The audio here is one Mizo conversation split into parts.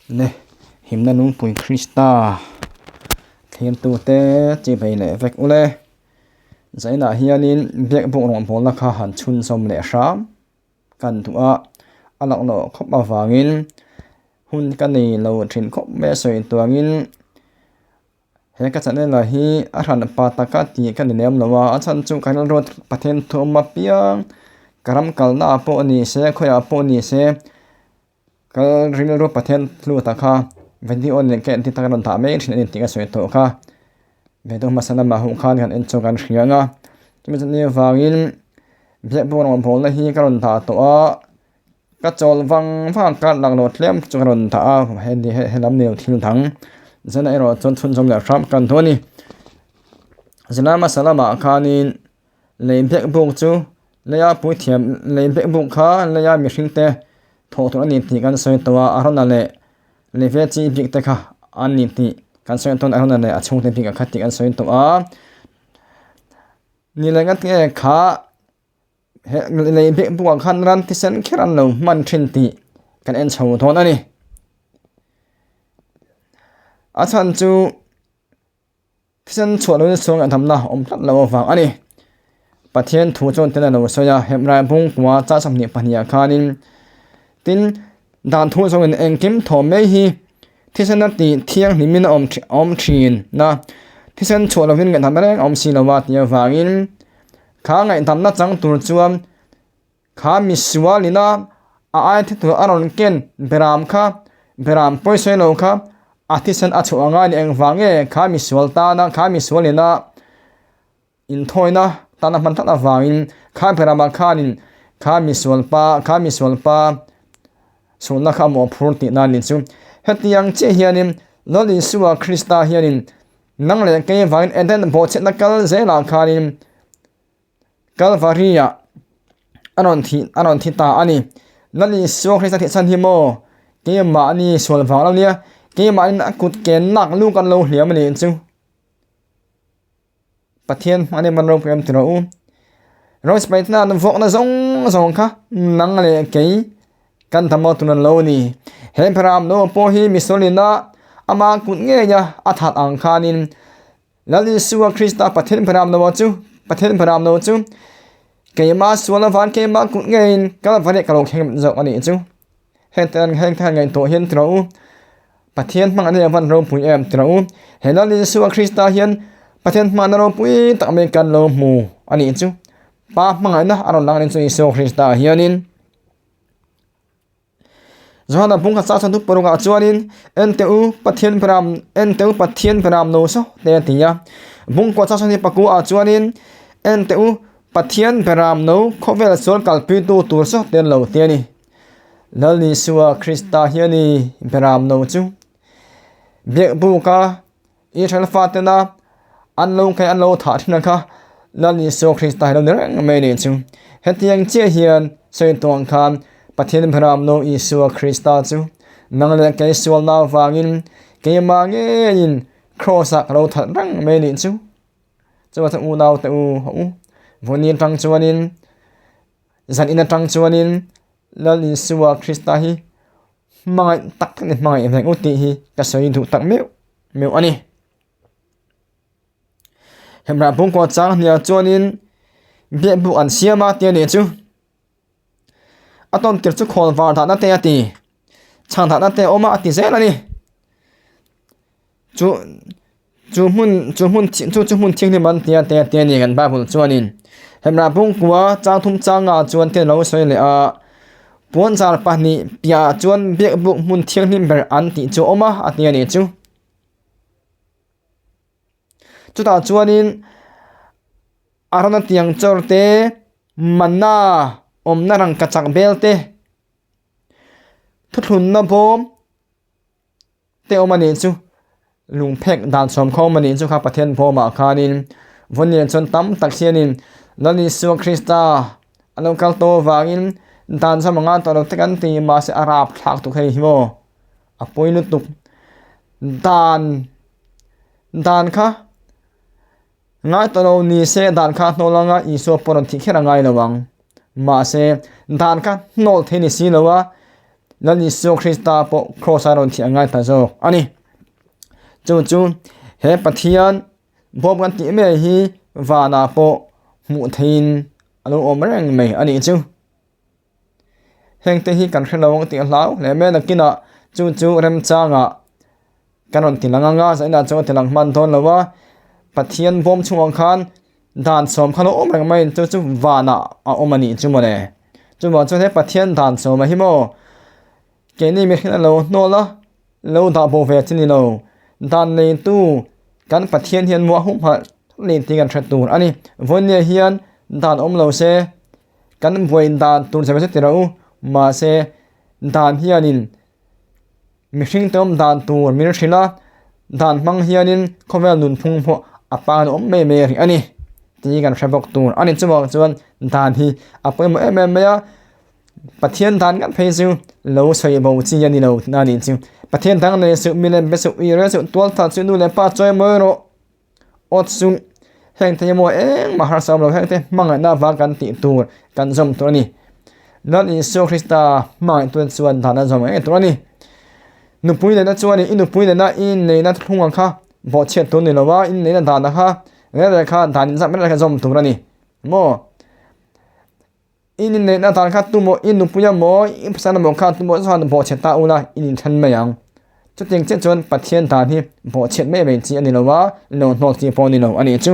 Le himna lungpui Krista thlirtute chivei leh vek ule. Zainah hianin biakbuk rawngbawlna kha han chhunzawm leh hram kan duh a, a laklawh khawp avangin hun ka nei lo thin khawp mai a sawi tuangin He ka channel ah hi a hran pa taka tih ka ni lem lo a, a chhan chu kan rilru Pathian thu awm apiang ka ram kalna ah pawh ni se khawiah pawh ni se ka rilru Pathian hlut ah kha video nen ka entir tak a rawn dah mai thin a ni tih ka sawi tawh kha video hmasa lamah ho khan kan en chu kan hria ang a chumi chu ni avangin biakbuak rawngbawlna hi ka rawn dah tawh a. Ka chawl vang vang kar lak lo tlem chu ka rawn dah a hei helam ni lo thil dang zan erawh chuan chhunzawm leh hram kan duh a ni zan hmasa lamah khanin lei bek buk chu leia puithiam lei bek buk kha leia mihring te thawh tur a ni tih kan sawi tawh a a rawn leh lei ve chi bik te kha an ni tih kan sawi tawn a rawn leh a chhungte bik ah kha tih kan sawi tawh a ni leh ngat nge kha. He lei bek bulah khan ran thisen kher an lo hman thin tih kan en chho dawn a ni. A chhan chu thisen chhuah lohin sual ngaihdamna awm tlat loh avang a ni. Pathian thu chuan tin a lo sawi a, Hebrai bungkua char 22 ah khanin tin dan thu zawngin engkim thawm mai hi thisen a tih thianghlimin a awm thin a, thisen chhuah lovin ngaihdamna reng a awm si lo a tih avangin Kha ngaihdamna chang tur chuan kha misualina a ai thi tur a rawn ken beram kha, beram pawisawi lo kha a thisen a chhuah angai ni engvang nge kha misual tana kha misualina inthawina tana hman tlat avangin kha beramah khanin kha misual pa kha misual pa sualna kha a mawhphur tihna a ni chu. Hetiang chiah hianin Lal Isua Krista hianin Nang leh kei vangin Eden bawhchhiatna kal zelah khanin Kalvari-ah a rawn thih a rawn thi ta a ni. Lal Isua Krista thih chhan hi maw keimahni sual vang lo nia, keimahnin a kut ke nak lu kan lo hliam a nih chu. Pathian hmang emaw ropui em ti rawh u. Rose Paitna an vawkna zawng zawng kha nang leh kei kan ta maw tun an lo ni. He Abraham no pawh hi misualina ama kut ngeia a that ang khanin Lal Isua Krista Pathian Abraham no chu Pathian Abraham no chu keima sual avan keima kut ngeiin Kalvari ka lo thleng zawk a nih chu. Heng te heng te han ngaihtuah hian ti rawh u. Pathian hmang an avan ropui em ti rawh u. He Lal Isua Krista hian Pathian hmana ropui tak mai kan lo hmu a nih chu. Pa hmangaihna a rawn lang a nih chu Isua Krista hianin. Johana bung khat sang thup parukah chuanin en teh u Pathian ram en teh u Pathian ram no saw te a ti a. Bung kua sang hi pakua ah chuanin en teh u Pathian ram no khawvel sual kalpuitu tur saw te an lo ti a ni. Lal Isua Krista hian i beram no chu biakbuka Israel fatena an lo kai an lo thah thin ang kha Lal Isua Krista hi lo ni reng mai ni chu. Hetiang chiah hian sawi tawng khan Pathian beram no Isua Krista chu nang leh kei sualna avangin keimah ngeiin kraws ah ka lo that reng mai ni chu. Chuan unau te u hawh u vawiin atang chuanin Zan in atang chuanin Lal Isua Krista hi hmangaih tak tak ni hmangaih reng u tih hi ka sawi duh tak meuh meuh a ni. Hemrah bungkaw chang hniah chuanin biakbuk an siam a tia nih chu. A tawn tir chu khawl var dahna te a ti, chhang dahna te a awm a a ti zel a ni. Chu chu hmun chu hmun chu chu hmun thianghlim an tia te te a ni kan bible chuanin hemrah bungkua chang thum changa chuan te lo sawi leh a puan zar pahnih piahah chuan biakbuk hmun thianghlim ber an tih chu a awm a a ti a nih chu chutah chuanin a rawna tiang chawr te manna awmna rangkachak bel te thuthlunna bawm. Te awm a nih chu lungphek dan chhawm khawm a nih chu kha Pathian bawmah khanin vawiin chuan tam tak hianin Lal Isua Krista a lo kal tawh avangin dan zawm anga tawh lo te kan ti mahse a rap thlak tuk hei hi maw a pawi lutuk dan dan kha ngai tawh lo ni se dan kha hnawl anga Isua pawh rawn thih kher a ngai lo ang mahse dan kha hnawl thei ni si lo a. Lal Isua Krista pawh kraws a rawn thih a ngai ta zawk a ni. Chu chu he Pathian bawm kan tih mai hi vanah pawh hmuh theihin a lo awm reng mai a nih chu. Heng te hi kan hre lo ang tih a hlau hle mai a nakinah chu chu remchangah kan rawn ti lang ang a zainah chuan a ti lang hman dawn lo a Pathian bawm chhungah khan dan sawm kha lo awm reng mai chu chu vanah a awm a nih chu mawle chuvang chuan he Pathian dan sawm a hi maw keini mihring a lo hnawl a lo dah bo ve chi ni lo dan neitu kan Pathian hian muah humhalh ni tih kan hre tur a ni vawinia hian dan awm lo se. Kan buai dan tur che ti rawh u, mahse dan hianin mihring te awm dan tur min hrilh a, dan hmang hianin khawvel nunphung pawh a pan awm mai mai rih a ni tih kan hre bawk tur a ni. Chuvang chuan dan hi a pawimawh em em mai a, Pathian dan ngat phei chu lo sawi bo chi a ni lo tihna a nih chu. Pathian dang nei suh, milem be suh, ui rel suh, tualthat suh, nu leh pa chawi mawi rawh. Awt chu heng te emaw engmah harsa awm lo heng te hmangaihna avang kan tih tur kan zawm tur a ni. Lal Isua Krista hmangaih tun chuan dan a zawm ngei tur a ni. Nupui neihna chuan i nupui neihna i neihna thlung ang kha bawhchhiat tur ni lo a, i neihna dan ang kha reng reng kha dan inzam reng reng kha zawm tur a ni maw? I inneihna dan kha tumaw i nupui emaw i pasal emaw kha tumaw chuan bawhchhiat ta ula i inthen mai ang. Chutiang chiah chuan Pathian dan hi bawhchhiat mai mai chi a ni lo a, lo hnawk chi pawh a ni lo a nih chu.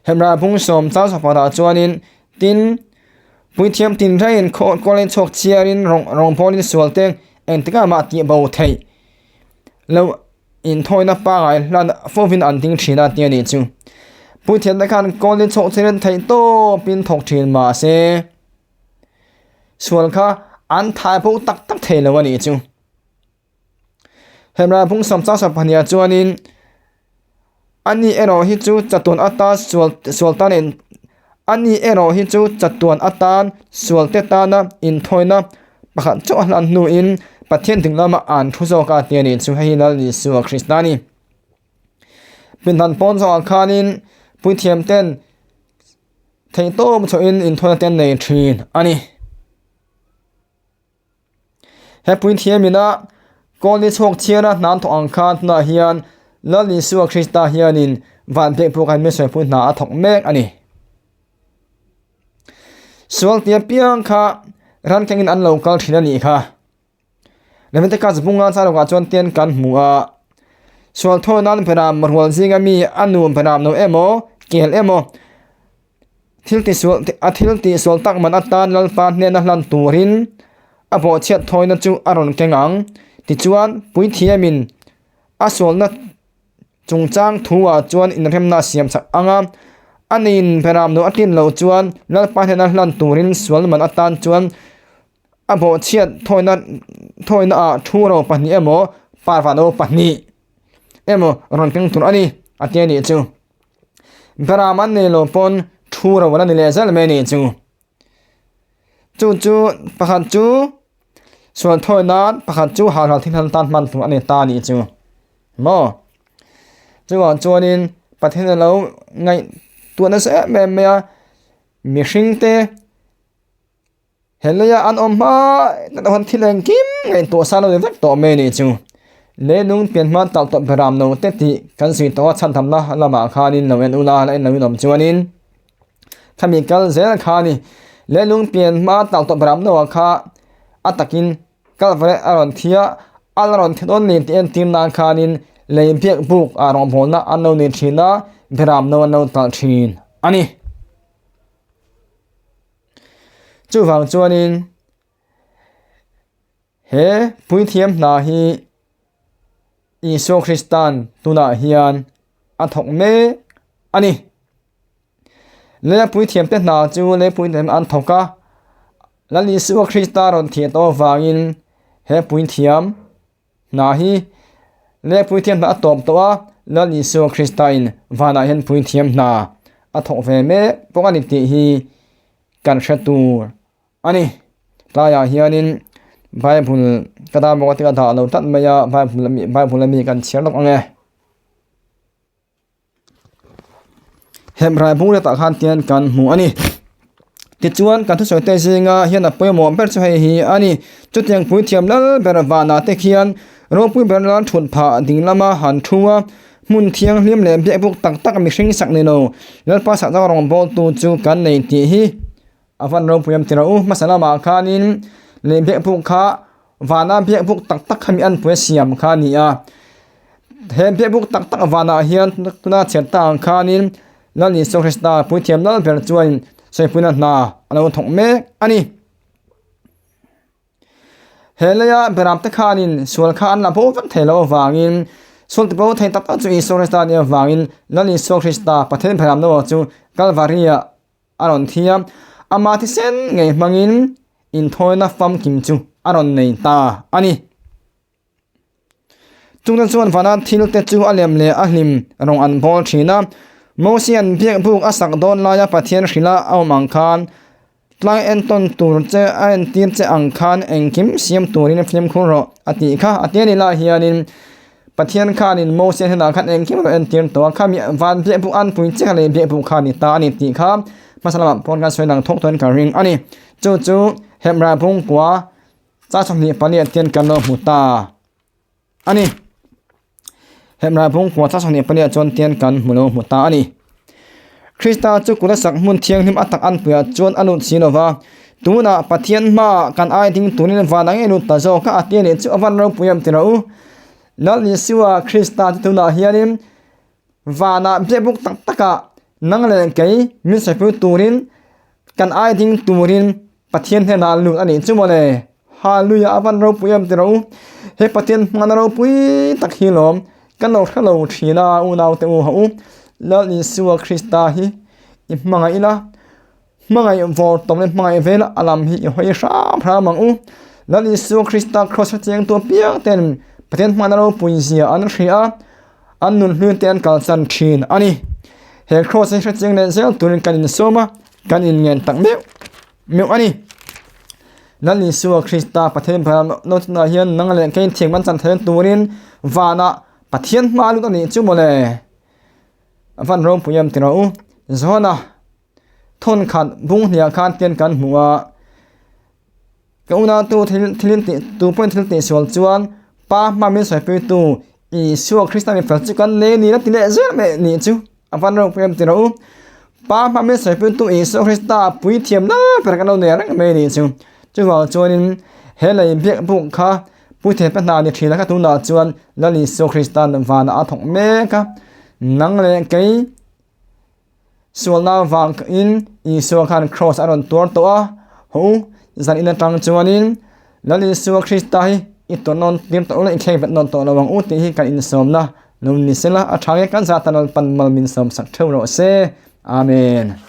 Hemrah bung sawm chang chhawpah chuanin tin Puithiam tinrengin khaw kawlin chhuak chhiarin rawng rawngbawlin sual te engtikah mah tih bo theih loh Inthawina pangai hlan fovin an ding thin a ti a nih chu. Puithiamte khan kawlin chhawk chirin theih tawpin thawk thin mah se sual kha an thai bo tak tak thei lo a nih chu. Hemra phung sawmchang sawmpahniha chuanin Ani erawh hi chu chatuan atan sual sual tan in ani erawh hi chu chatuan atan sualte tana inthawina pakhat chauh a hlan hnuin Pathian ding lama an thu zawk a ti a nih chu hei hi Lal Isua Krista a ni. Pindan pawn zawkah khanin puithiam ten theihtawp chhuahin inthawina te an nei thin a ni. He puithiam ina Kawlni chhuak chhiara hna thawk ang khan tunah hian Lal Isua Krista hianin van pek pawh khan min sawipui hna a thawk mek a ni. Sual tia piang kha ran kengin an lo kal thin a nih kha. Leviticus bunga char chuan tian kan hmu a, sual thaw nan beram rual zinga mi a nu beram no emaw kel emaw Thil tisual a thil tihsual tak man atan Lalpa hnena hlan turin a bawhchhiat thawina chu a rawn keng ang. Tichuan, puithiamin a sualna chungchang thuah chuan inremna a siam chak ang a, a niin beram lo a tlin loh chuan Lalpa hnena hlan turin sual man atan chuan a bawhchhiat thawina thawinaah thu ro pahnih emaw parva no pahnih emaw rawn keng tur a ni a ti a nih chu. Beram an nei lo pawn thu ro an ni leh zel mai a nih chu. Chu chu pakhat chu sual thawi nan pakhat chu halral thil han tan hman tur a ni ta a nih chu maw. Chuvang chuanin Pathian a lo ngaihtuah nasa em em mai a mihring te. He leia an awm hma tak chuan thil engkim ngaihtuah sa lo ni vek tawh mai a nih chu. Leilung pian hma talh tawh beram lo te tih kan zui tawh a chhandamna lamah khanin lo en ula la en lo in awm chuanin khami kal zel kha a ni. Leilung pian hma talh tawh beram lo ah kha a takin Kalvare a rawn thi a, a la rawn thi dawn ni tih entir nan khanin lei biak buk ah rawngbawlna an lo nei thin a, beram no an lo talh thin a ni. Chuvang chuanin he puithiam hna hi Isua Krista'n tunah hian a thawk mek a ni. Lei puithiamte hna chu lei puithiam an thawk a, Lal Isua Krista rawn thiah tawh avangin he puithiam Hna hi leh puithiam hna a tawp tawh a, Lal Isua Kristain vanah hian puithiam hna a thawk ve mek bawk a ni tih hi kan hre tur a ni. Tlaiah hianin Bible ka dah bawk a tia dah lo tlat mai a, Bible ami Bible ami kan chhiar lawk ang e. Hemrai bung letah khan tian kan hmu a ni. Tichuan, kan thusawite zinga hian a pawimawh ber chu hei hi a ni. Chutiang puithiam lal ber vanah te khian ropui ber lal thut phah ding lama han thu a, hmun thianghlim leh biakbuk tak tak mihring sak ni lo, Lalpa sak zawk rawngbawltu chu kan nei tih hi a van ropui em ti rawh u. Hmasa lamah khanin leh biakbuk kha vana biakbuk tak tak kha mi anpui a siam kha a ni a. He biakbuk tak tak vanah hian tuna chhiat ta ang khanin Lal Isua Krista puithiam lal ber chuan sawipuina hna a lo thawk mek a ni. He leia beramte khanin sual kha an la bo vek thei loh avangin sual ti bo thei tak tak chu Isua Krista a nih avangin Lal Isua Krista Pathian beram no chu Kalvari-ah a rawn thi a, ama thisen ngei hmangin inthawina famkim chu a rawn nei ta a ni. Chungte chuan vana thil te chu a lem leh a hlim rawng an bawl thin a. Mosia'n biakbuk a sak dawn laia Pathian hrilha a awm ang khan, Tlai entawn tur che a entir che ang khan engkim siam turin fimkhur rawh a tih kha. A tia ni lai hianin Pathian khanin Mosia hnenah khan engkim rawh entir tawh a, khami van biakbuk an pui chiah leh biakbuk kha a ni ta a ni tih kha hmasa lamah pawn kan sawi lang thawk tawhin ka ring a ni. Chu chu Hemrah Bungkua Cha 24 tian kan lo hmu ta a ni. Hemrah bungkua cha 24 chuan tian kan hmu lo hmu ta a ni. Krista chu kut a sak hmun thianghlim a tak an puiah chuan a lut si lo va, tunah Pathian hmaah kan ai ding turin van ang e lut ta zawk a, a ti a nih chu a van ropui em ti rawh u. Lal Isua Krista chu tunah hianin Vanah biakbuk tak takah nang leh kei min sawipuiu turin kan ai ding turin Pathian hnenah lut a nih chu mawle. Hallelujah a van ropui em ti rawh u. He Pathian hmana ropui tak hi lawm kan lo hre lo thin a unaute u hawh u. Lal Isua Krista hi i hmangaih ila. Hmangaih vawr tawp leh hmangaih vel a lam hi i hawi hram hram ang u. Lal Isua Krista Kraws a chengtu apiang ten Pathian hmana ropui zia an hria a, an nun hlui te an kalsan thin a ni. He Kraws hi hre cheng leh zel turin kan insawm a, kan inngen tak meuh meuh a ni. Lal Isua Krista Pathian Bhairamnawnah hian nang leh kei thiam kan chan theihna turin vanah Pathian hma lut a nih chu mawle. A van ropui em ti rawh u. Johana Thawn khat bung hniah khan tian kan hmu a, ka unautu thil thil in tih tu pawhin thil tih sual chuan pa hma min sawipuitu Isua Krista mi fel chu kan nei a ni la ti leh zel mai nih chu a van ropui em ti rawh u. Pa hma min sawipuitu Isua Krista puithiam lai ber kan lo nei reng mai nih chu. Chuvang chuanin he lei biak buk kha puithiam pe hna ni thin a kha tunah chuan Lal Isua Krista'n vanah a thawk mek a, nang leh kei Sualna vangin Isua khan kraws a rawn tuar tawh a, haw u, zan in atang chuanin Lal Isua Krista hi i tawrh nawn tir tawh lo, i thleng vet nawn tawh lo ang u tih hi kan insawmna lo ni sela, a tha nge kan zata Lalpan mal min sawmsak theuh rawh se. Amen.